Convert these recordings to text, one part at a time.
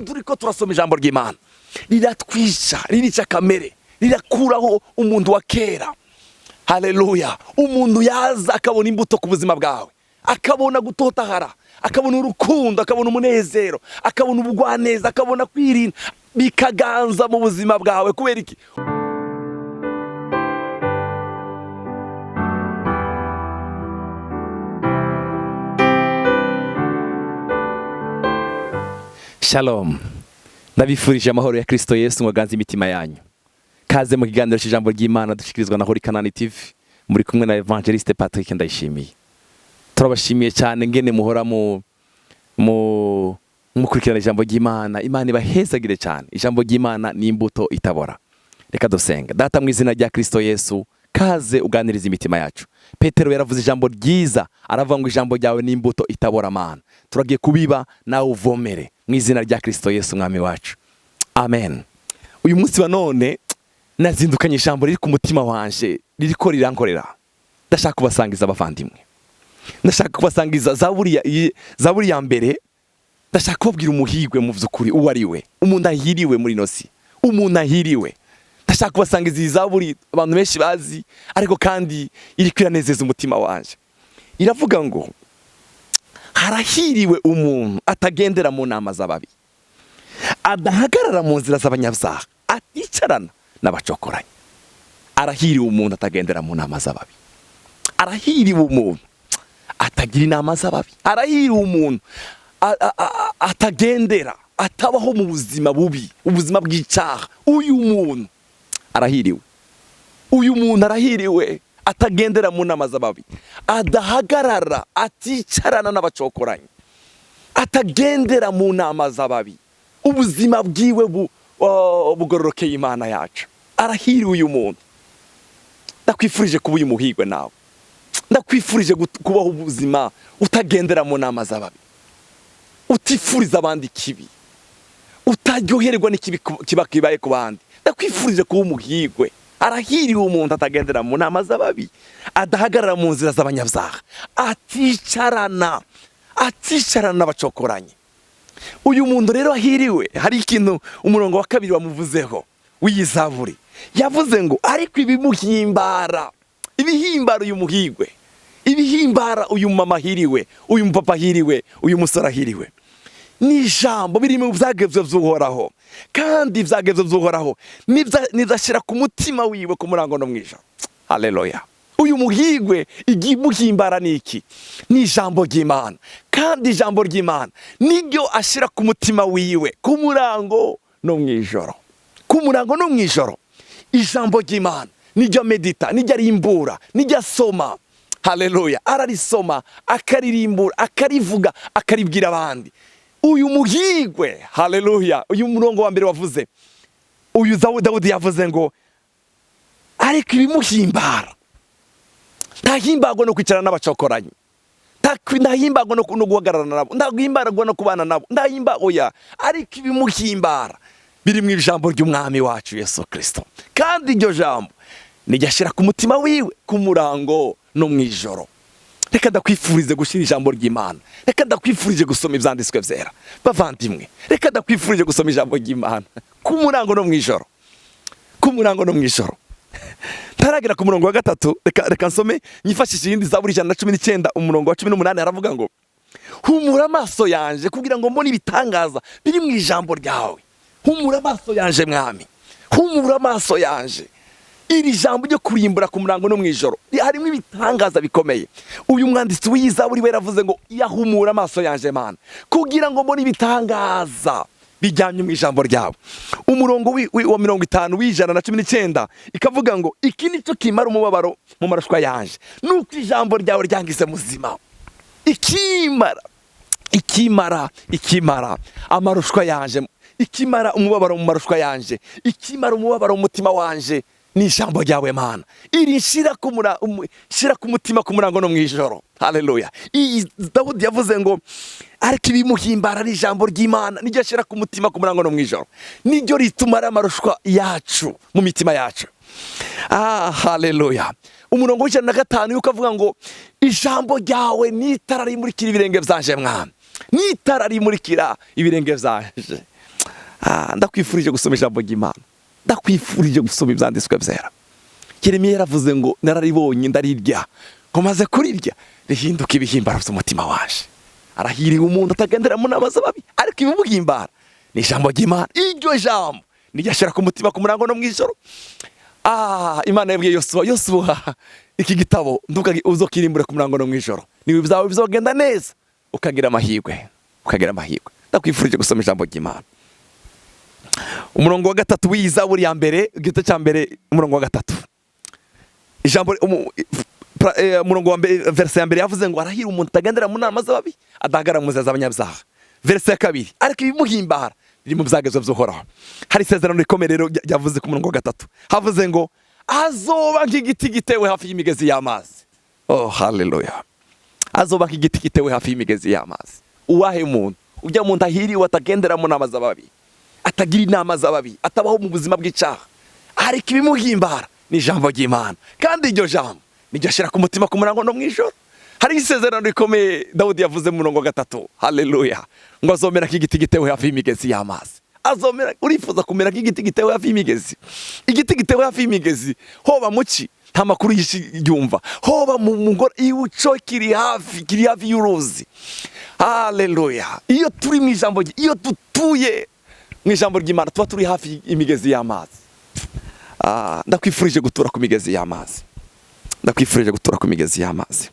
Turiko turasoma ijambo ry'Imana, riratwica, ririca kamere, rirakuraho umuntu wa kera. Haleluya! Umuntu yaza akabona imbuto ku buzima bwawe, akabona gutotahara, akabona urukundo, akabona umunezero, akabona ubugwaneza, akabona kwirinda, bikaganza mu buzima bwawe. Kubera iki? Shalom, ndabifurije amahoro ya Kristo Yesu ngo aganze imitima yanyu. Kaze mu kiganiro cy'ijambo ry'Imana dushikirizwa na Holy Kanani TV, muri kumwe na Evangeliste Patrick Ndayishimiye. Turabashimiye cyane ngene muhora mu mukurikirana ijambo ry'Imana. Imana ibahezagire cyane. Ijambo ry'Imana ni imbuto itabora. Reka dusenga. Data, mu izina rya Kristo Yesu, kaze uganiriza imitima yacu. Petero yaravuze ijambo ryiza, aravuga ngo ijambo ryawe ni imbuto itabora. Mana, turagiye kubiba, nawe uvomere, mu izina rya Kristo Yesu mwami wacu, amen. Uyu munsi wa none nazindukanye ijambo riri ku mutima wanje, ririko rirankorera. Ndashaka kubasangiza, abavandimwe. Ndashaka kubasangiza zaburi ya mbere. Ndashaka kubabwira umuhigwe mu by'ukuri uwo ari we, umuntu ahiriwe muri ino si, umuntu ahiriwe. Ndashaka kubasangiza iyi zaburi abantu benshi bazi, ariko kandi iri kwiranezeza umutima wanje. Iravuga ngo: "Harahiriwe umuntu atagendera mu nama z'ababi, adahagarara mu nzira z'abanyabyaha, aticarana n'abacokoranyi." Arahiriwe umuntu atagendera mu nama z'ababi. Arahiriwe umuntu atagira inama z'ababi. Arahiriwe umuntu atagendera, atabaho mu buzima bubi, ubuzima bw'icyaha. Uyu muntu arahiriwe, uyu muntu arahiriwe, atagendera mu nama z'ababi, adahagarara, aticarana n'abacokoranyi, atagendera mu nama z'ababi. Ubuzima bwiwe bugororokeye Imana yacu. Arahiriwe uyu muntu. Ndakwifurije kuba uyu muhigwe nawe. Ndakwifurije kubaho ubuzima utagendera mu nama z'ababi, utifuriza abandi ikibi, utaryoherwa n'ikibi kiba kibaye ku bandi. Ndakwifurije kuba umuhigwe. Arahiriwe umuntu atagendera mu nama z'ababi, adahagarara mu nzira z'abanyabyaha, aticarana n'abacokoranyi. Uyu muntu rero ahiriwe, hari ikintu umurongo wa kabiri wamuvuzeho w'iyi zaburi. Yavuze ngo: "Ariko ibimuhimbara." Ibihimbara uyu muhigwe, ibihimbara uyu mama ahiriwe, uyu mupapa ahiriwe, uyu musore ahiriwe, ni ijambo biri mu byagezwe by'Uhoraho, kandi ibyagezwe by'Uhoraho nibyo ashyira ku mutima wiwe ku murango no mu ijoro. Haleluya! Uyu muhigwe, igimuhimbara ni iki? Ni ijambo ry'Imana, kandi ijambo ry'Imana niryo ashyira ku mutima wiwe ku murango no mu ijoro. Ku murango no mu ijoro, ijambo ry'Imana niryo medita, niryo arimbura, niryo asoma. Haleluya! Ararisoma, akaririmbura, akarivuga, akaribwira abandi. Uyu muhigwe, haleluya. Uyu murongo wa mbere wavuze, uyu Dawudi yavuze ngo: "Ariko ibimuhimbara." Ntahimbagwa no kwicarana n'abacokoranyi, ntahimbagwa no guhagararana nabo, ntahimbagwa no kubana nabo, ntahimba, oya. Ariko ibimuhimbara biri mu ijambo ry'umwami wacu Yesu Kirisito, kandi iryo jambo niryo ashyira ku mutima wiwe ku murango no mu ijoro. Reka ndakwifurize gushyira ijambo ry'Imana. Reka ndakwifurije gusoma ibyanditswe byera, bavandimwe. Reka ndakwifurije gusoma ijambo ry'Imana ku murango no mu ijoro, ku murango no mu ijoro. Ntaragera ku murongo wa gatatu, reka nsome nyifashishe iyindi zaburi, 119, umurongo wa 18. Haravuga ngo: "Humura amaso yanje kugira ngo mbone ibitangaza biri mu ijambo ryawe." Humura amaso yanje, Mwami, humura amaso yanje. Iri jambo ryo kurimbura ku murango no mu ijoro harimo ibitangaza bikomeye. Uyu mwanditsi w'iyi zaburi we yaravuze ngo: "Yahumura amaso yanje, Mana, kugira ngo mbone ibitangaza bijyanye mu ijambo ryawe." Umurongo wa 50 w'119 ikavuga ngo: "Iki nicyo kimara umubabaro mu marushwa yanje, nuko ijambo ryawe ryangize muzima." Ikimara amarushwa yanje, ikimara umubabaro mu marushwa yanje, ikimara umubabaro mu mutima wanje ni ijambo ryawe, Mana. Iri nshira ku mutima ku murango no mu ijoro. Haleluya! Iyi Dawudi yavuze ngo: "Ariko ibimuhimbara ari ijambo ry'Imana, niryo ashyira ku mutima ku murango no mu ijoro, niryo ritumara amarushwa yacu mu mitima yacu." Ah, haleluya! Umurongo w'105 yuko avuga ngo: "Ijambo ryawe ni itara rimurikira ibirenge byanje, Mwami." N'itara rimurikira ibirenge vyanje. Ndakwifurije gusoma ijambo ry'Imana, ndakwifurije gusoma ivyanditswe vyera. Yeremiya yaravuze ngo nararibonye ndarirya, ngo maze kurirya rihinduka ibihimbaro vy'umutima wanje. Arahiriwe umuntu atagendera mu nama z'ababi, ariko ibimuhimbara ni ijambo ry'Imana. Iryo jambo niryo ashira ku mutima ku murango no mw'ijoro. Imana yabwiye Yosuwa, Yosuwa, iki gitabo nduka uzokirimbure ku murango no mw'ijoro, niwe byawe bizogenda neza, ukagira amahirwe, ukagira amahirwe. Ndakwifurije gusoma ijambo ry'Imana. Umurongo wa gatatu w'iyi zaburi ya mbere, igice cya mbere, umurongo wa gatatu, ijambo umurongo wa mbere, verse ya mbere yavuze ngo arahira umuntu atagendera mu nama z'ababi, adahagarara mu nzira z'abanyabyaha. Verse ya kabiri, ariko ibimuhimbara biri mu byagezo by'Uhoraho. Hari isezerano rikomeye rero ryavuze ku murongo wa gatatu, havuze ngo azoba nk'igiti gitewe hafi y'imigezi y'amazi. Oh, haleluya! Azoba nk'igiti gitewe hafi y'imigezi y'amazi. Uwahe muntu ujya muntu ahiriwe atagendera mu nama z'ababi, atagira inama z'ababi, atabaho mu buzima bw'icyaha, ariko ibimuhimbara ni ijambo ry'Imana, kandi iryo jambo niryo ashyira ku mutima ku murango no mw'ijoro. Hari isezerano rikomeye Dawudi yavuze mu murongo wa gatatu, haleluya, ngo azomera nk'igiti gitewe hafi y'imigezi y'amazi. Azomera. Urifuza kumera nk'igiti gitewe hafi y'imigezi? Igiti gitewe hafi y'imigezi, hoba muci nta makuru y'ishi yumva, hoba mu mugore iwuco kiri hafi, kiri hafi y'uruzi. Haleluya! Iyo turi mu ijambo, iyo dutuye mu ijambo ry'Imana, tuba turi hafi y'imigezi y'amazi. Ndakwifurije gutura ku migezi y'amazi, ndakwifurije gutura ku migezi y'amazi.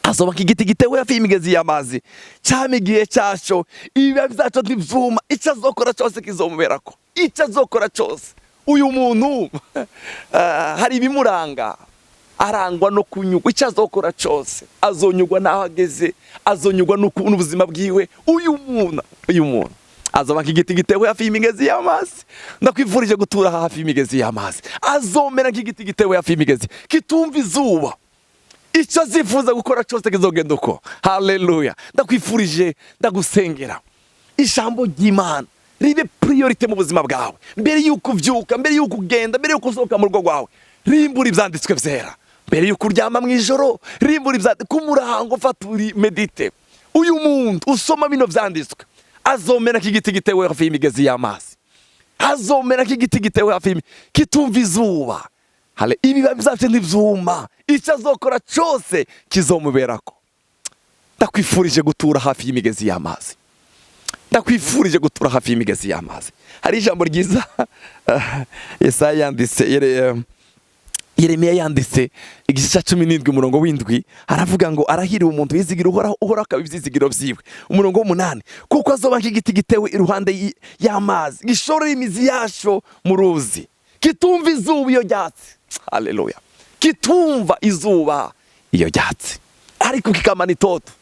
Azoba nk'igiti gitewe hafi y'imigezi y'amazi, cyama igihe cyaco, ibibabi byaco ntivyuma, icyo azokora cyose kizomuberako. Icyo azokora cyose, uyu muntu hari ibimuranga, arangwa no kunyugwa. Icyo azokora cyose azonyugwa n'aho ageze, azonyugwa n'ubuzima bwiwe. Uyu muntu azoba nk'igiti gitewe hafi y'imigezi y'amazi. Ndakwifurije gutura hafi y'imigezi y'amazi. Azomera nk'igiti gitewe hafi y'imigezi, kitumva izuba, icyo azifuza gukora cyose kizogenda uko. Haleluya! Ndakwifurije, ndagusengera, ijambo ry'Imana ribe priorité mu buzima bwawe. Mbere y'uko uvyuka, mbere y'uko ugenda, mbere y'uko usohoka mu rugo rwawe, rimbura ivyanditswe vyera. Mbere y'uko uryama mu ijoro, rimbura ivyanditswe ku murango, fata uri médite. Uyu muntu usoma bino vyanditswe azomera nk'igiti gitewe hafi y'imigezi y'amazi, azomera nk'igiti gitewe hafi kitumva izuba. Hale, ibibabi byacu ntivyuma, icyo azokora cyose kizomuberako. Ndakwifurije gutura hafi y'imigezi y'amazi, ndakwifurije gutura hafi y'imigezi y'amazi. Hari ijambo ryiza Yesaya yanditse, Yeremiya yanditse, igice cya 17, umurongo w'indwi, aravuga ngo arahiriwe umuntu yizigira Uhoraho, Uhoraho akaba ibyizigiro vyiwe. Umurongo w'umunani, kuko azoba nk'igiti gitewe iruhande y'amazi, gishorera imizi yaco mu ruzi, kitumva izuba iyo ryatse. Haleluya! Kitumva izuba iyo ryatse, ariko kikamana itoto.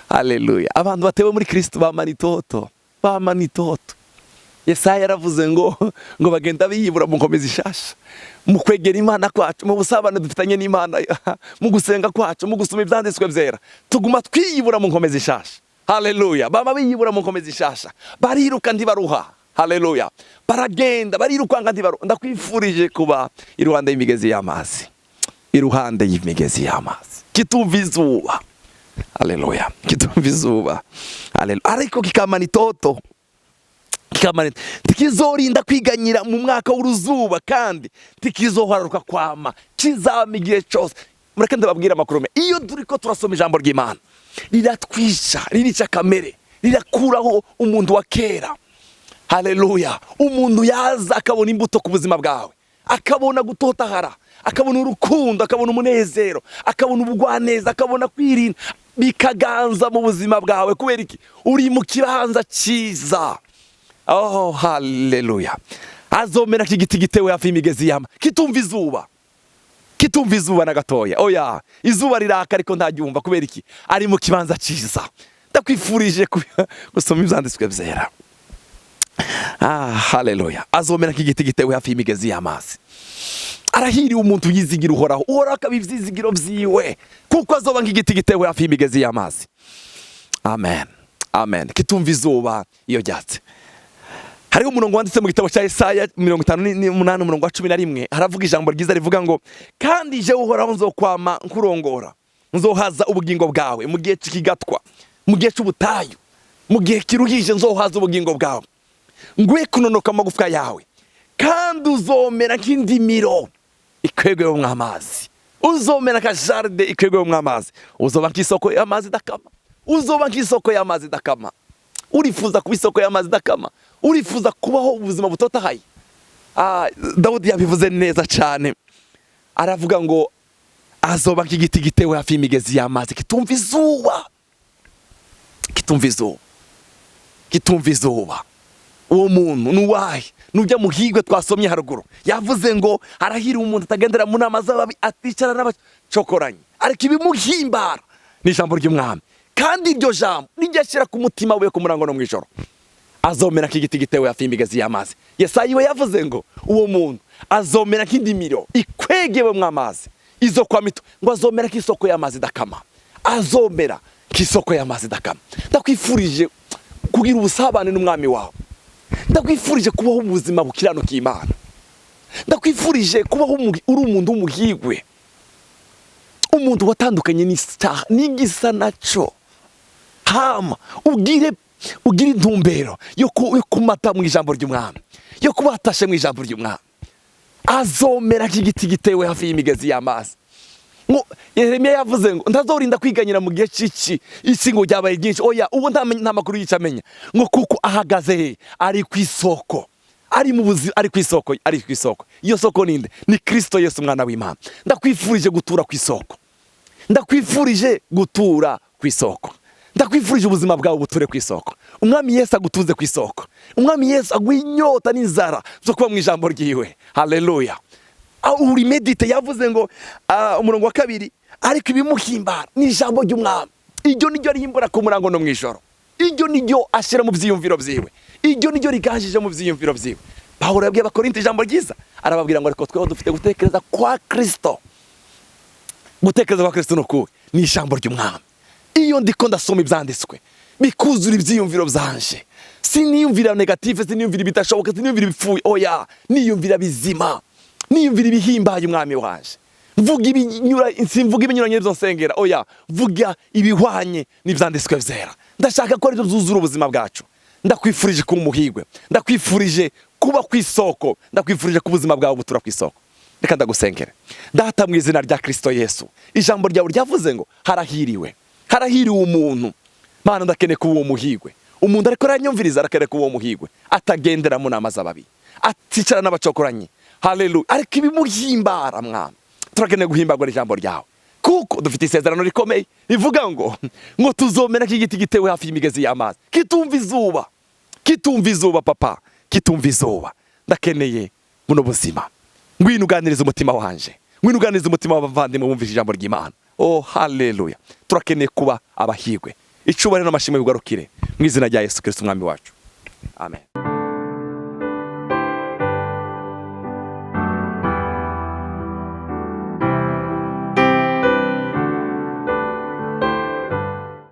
Haleluya! Abantu batewe muri Kristo bamana itoto, bamana itoto. Yesaya yaravuze ngo bagenda biyibura mu nkomezi ishasha. Mu kwegera Imana kwacu, mu busabane dufitanye n'Imana, mu gusenga kwacu, mu gusoma ibyanditswe byera, tuguma twiyibura mu nkomezi ishasha. Haleluya! Baba biyibura mu nkomezi ishasha, bariruka ntibaruha. Haleluya! Baragenda, barirukanga ntibaruha. Ndakwifurije kuba iruhande y'imigezi y'amazi, iruhande y'imigezi y'amazi, kitumva izuba. Haleluya! Kitumva izuba. Haleluya! Ariko kikamana itoto, kikamana, tikizorinda kwiganyira mu mwaka w'uruzuba, kandi tikizohoraruka kwama, kizama igihe cyose. Mureke ndababwira amakuru meza. Iyo turiko turasoma ijambo ry'Imana, riratwica, ririca kamere, rirakuraho umuntu wa kera. Haleluya! Umuntu yaza akabona imbuto ku buzima bwawe, akabona gutotahara, akabona urukundo, akabona umunezero, akabona ubugwaneza, akabona kwirinda, bikaganza mu buzima bwawe. Kubera iki? Uri mu kibanza cyiza. Oh, haleluya! Azomera nk'igiti gitewe hafi y'imigezi yama, kitumva izuba, kitumva izuba na gatoya. Oya, izuba riraka ariko ntaryumva. Kubera iki? Ari mu kibanza cyiza. Ndakwifurije gusoma ibyanditswe byera. Haleluya! Azomera nk'igiti gitewe hafi y'imigezi y'amazi. Arahiriwe umuntu yizigira Uhoraho, Uhoraho akaba ivyizigiro vyiwe, kuko azoba nk'igiti gitewe hafi y'imigezi y'amazi. Amen, amen. Kitumva izuba iyo ryatse. Hariho umurongo wanditse mu gitabo cya Yesaya 58, umurongo wa 11, haravuga ijambo ryiza rivuga ngo kandi je Uhoraho nzokwama nkurongora, nzohaza ubugingo bwawe mu gihe c'ikigatwa. Mu gihe cy'ubutayu, mu gihe kiruhije, nzohaza ubugingo bwawe, nguhe kunonoka amagufwa yawe, kandi uzomera nk'indimiro ikwegwemo amazi, uzomera nka jardin ikwegwemo amazi, uzoba nk'isoko y'amazi idakama, uzoba nk'isoko y'amazi idakama. Urifuza kuba isoko y'amazi idakama? Urifuza kubaho ubuzima butotahaye? Dawudi yabivuze neza cyane, aravuga ngo azoba nk'igiti gitewe hafi y'imigezi y'amazi, kitumva izuba, kitumva izuba, kitumva izuba. Uwo muntu ni uwahe? Nujya muhigwe twasomye haruguru, yavuze ngo arahiriwe umuntu atagendera mu nama z'ababi, aticara n'abacokoranyi, ariko ibimuhimbara ni ijambo ry'Umwami, kandi iryo jambo nijya ashyira ku mutima we ku murango no mu ijoro, azomera nk'igiti gitewe hafi y'imigezi y'amazi. Yesayi we yavuze ngo uwo muntu azomera nk'indimiro ikwegewemo amazi, izo kwa mito, ngo azomera nk'isoko y'amazi idakama, azomera nk'isoko y'amazi idakama. Ndakwifurije kugira ubusabane n'Umwami wawe. Ndakwifurije kubaho ubuzima bukiranuka Imana. Ndakwifurije kubaho uri umuntu w'umuhigwe, umuntu watandukanye n'icyaha n'igisa naco, hama ugire intumbero yo kumata mu ijambo ry'Umwami, yo kuba atashe mu ijambo ry'Umwami. Azomera nk'igiti gitewe hafi y'imigezi y'amazi. Ngo Yeremiya yavuze ngo ntazorinda kwiganyira mu gihe ciki isi ngo ryabaye ryinshi. Oya, ubu nta makuru yica amenya, ngo kuko ahagaze he? Ari ku isoko, ari mu buzima, ari ku isoko, ari ku isoko. Iyo soko ninde? Ni Kristo Yesu, umwana w'Imana. Ndakwifurije gutura ku isoko. Ndakwifurije gutura ku isoko. Ndakwifurije ubuzima bwawe buture ku isoko. Umwami Yesu agutuze ku isoko. Umwami Yesu aguha inyota n'inzara zo kuba mu ijambo ryiwe. Haleluya! Uri médite. Yavuze ngo umurongo wa kabiri, ariko ibimuhimbara ni ijambo ry'Umwami, iryo niryo rihimbura ku murango no mu ijoro, iryo niryo ashyira mu byiyumviro byiwe, iryo niryo riganjije mu byiyumviro byiwe. Pawulo yabwiye Abakorinto ijambo ryiza, arababwira ngo ariko tweho dufite gutekereza kwa Kristo. Gutekereza kwa Kristo ni ukuhe? Ni ijambo ry'Umwami. Iyo ndiko ndasoma ibyanditswe, bikuzura ibyiyumviro byanje, siniyumvira négatif, siniyumvira ibidashoboka, siniyumvira ibipfuye. Oya, niyumvira bizima, niyumvira ibihimbaye Umwami wanje. Mvuga ibinyura, simvuga ibinyuranye n'ibyo nsengera. Oya, vuga ibihwanye n'ibyanditswe byera. Ndashaka ko aribyo byuzura ubuzima bwacu. Ndakwifurije kuba umuhigwe. Ndakwifurije kuba ku isoko. Ndakwifurije ko ubuzima bwawe butura ku isoko. Reka ndagusengere. Data, mu izina rya Kristo Yesu, ijambo ryawe ryavuze ngo harahiriwe, harahiriwe umuntu. Mana, ndakeneye kuba uwo muhigwe. Umuntu ariko aranyumviriza arakeneye kuba uwo muhigwe, atagendera mu nama z'ababi, aticara n'abacokoranyi. Haleluya! Ariko ibimuhimbara, Mwami, turakeneye guhimbagwa ijambo ryawe, kuko dufite isezerano rikomeye rivuga ngo tuzomera nk'igiti gitewe hafi y'imigezi y'amazi, kitumva izuba, kitumva izuba, Papa, kitumva izuba. Ndakeneye buno buzima. Ngwino uganirize umutima wanje, ngwino uganirize umutima w'abavandimwe bumvise ijambo ry'Imana. Oh, haleluya! Turakeneye kuba abahigwe. Icubahiro n'amashimwe bigarukire mu izina rya Yesu Kristo, Umwami wacu. Amen.